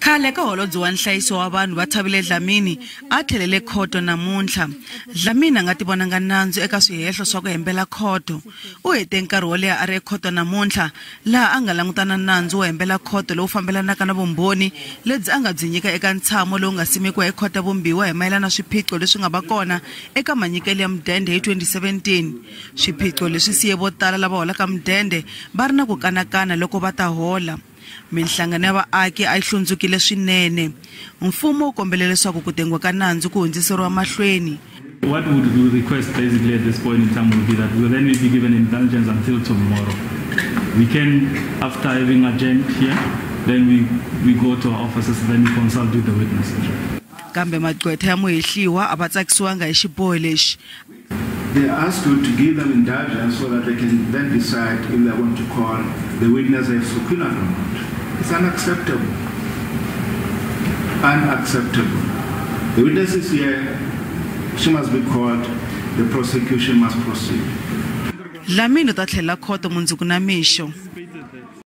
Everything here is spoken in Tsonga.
Khale ka holobye wa nhlayiso wa vanhu va Thabile Dlamini a tlhelele khoto namuntlha. Dlamini a nga tivonanga nandzu eka swihehlo swa ku hembela khoto. U hete nkarhi wo leha a ri ekhoto namuntlha, laha a nga langutana nandzu wo hembela khoto lowu fambelanaka na vumbhoni lebyi a nga byi nyika eka ntshamo lowu nga simekiwa ekhota vumbiwa hi mayelana na swiphiqo leswi nga va kona eka manyikelo ya mudende hi 2017. Swiphiqo leswi siye vo tala lava holaka mudende va ri na ku kanakana loko va ta hola. Minhlangano ya vaaki a yi hlundzukile swinene. Mfumo wu kombele leswaku ku tengiwa ka nandzu ku hundziseriwa mahlweni. What would we request basically at this point in time would be that we will then be given indulgence until tomorrow. We can, after having adjourned here, then we go to our offices and then we consult with the witnesses. Kambe magqwetha ya muhehliwa a va tsakisiwanga hi xiboho lexi. They ask you to give them indulgence so that they can then decide if they want to call the witness as subpoenaed or not. It's unacceptable. Unacceptable. The witness is here, she must be called, the prosecution must proceed. Dlamini u ta tlhelela khoto mundzuku na mixo.